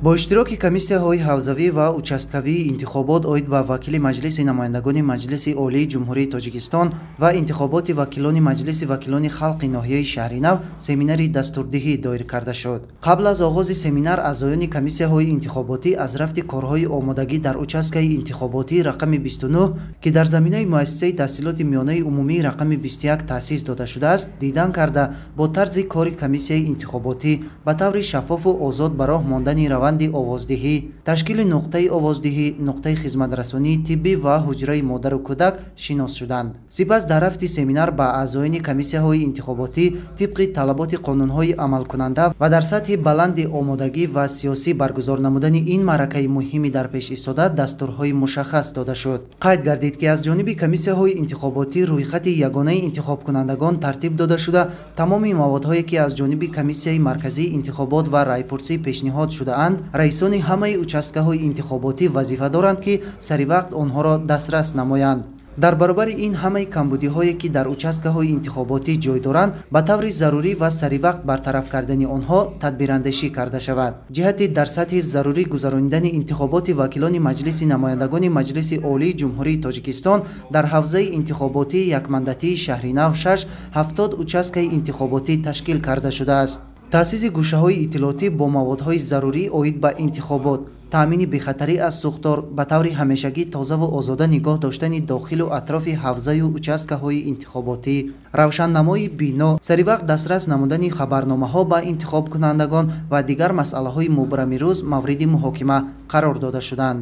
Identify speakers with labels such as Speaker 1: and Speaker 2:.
Speaker 1: Бо иштироки комиссияҳои ҳавзавӣ ва участкавии интихобот оид ба вакили Маҷлиси намояндагони Маҷлиси Олии Ҷумҳурии Тоҷикистон ва интихоботи вакилони Маҷлиси вакилони халқи ноҳияи Шаҳринав семинари дастурдиҳӣ доир карда шуд. Қабл аз оғози семинар аъзоёни комиссияҳои интихоботӣ аз рафти корҳои омодагӣ дар участкаи интихоботии рақами 29, ки дар заминаи муассисаи таҳсилоти миёнаи умумии рақами 21 таъсис дода шудааст, дидан карда, бо тарзи кори комиссияи интихоботӣ ба таври шаффофу озод ба роҳ мондани раванди овоздиҳӣ, ташкили нуқтаи овоздиҳӣ, нуқтаи хизматрасонии тиббӣ ва ҳуҷраи модару кӯдак шинос шуданд. Сипас дар рафти семинар ба аъзоёни комиссияҳои интихоботӣ тибқи талаботи қонунҳои амалкунанда ва дар сатҳи баланди омодагӣ ва сиёсӣ баргузор намудани ин маъракаи муҳими дар пеш истода дастурҳои мушаххас дода шуд. Қайд гардид, ки аз ҷониби комиссияҳои интихоботӣ рӯйхати ягонаи интихобкунандагон тартиб дода шуда, тамоми маводҳое, ки аз ҷониби комиссияи марказии интихобот ва райпурсӣ пешниҳод шудаанд, раисони ҳамаи участкаҳои интихоботӣ вазифа доранд, ки саривақт онҳоро дастрас намоянд. Дар баробари ин, ҳамаи камбудиҳое, ки дар участкаҳои интихоботӣ ҷой доранд, ба таври зарурӣ ва саривақт бартараф кардани онҳо тадбирандешӣ карда шавад. Ҷиҳати дар сатҳи зарурӣ гузаронидани интихоботи вакилони Маҷлиси намояндагони Маҷлиси Олии Ҷумҳурии Тоҷикистон дар ҳавзаи интихоботии якмандатии Шаҳринав 6 70 участкаи интихоботӣ ташкил карда шудааст. Таъсиси гӯшаҳои иттилоотӣ бо маводҳои зарурӣ оид ба интихобот, таъмини бехатарӣ аз сӯхтор, ба таври ҳамешагӣ тозаву озода нигоҳ доштани дохилу атрофи ҳавзаю участкаҳои интихоботӣ, равшаннамои бино, саривақт дастрас намудани хабарномаҳо ба интихобкунандагон ва дигар масъалаҳои мубрами рӯз мавриди муҳокима қарор дода шуданд.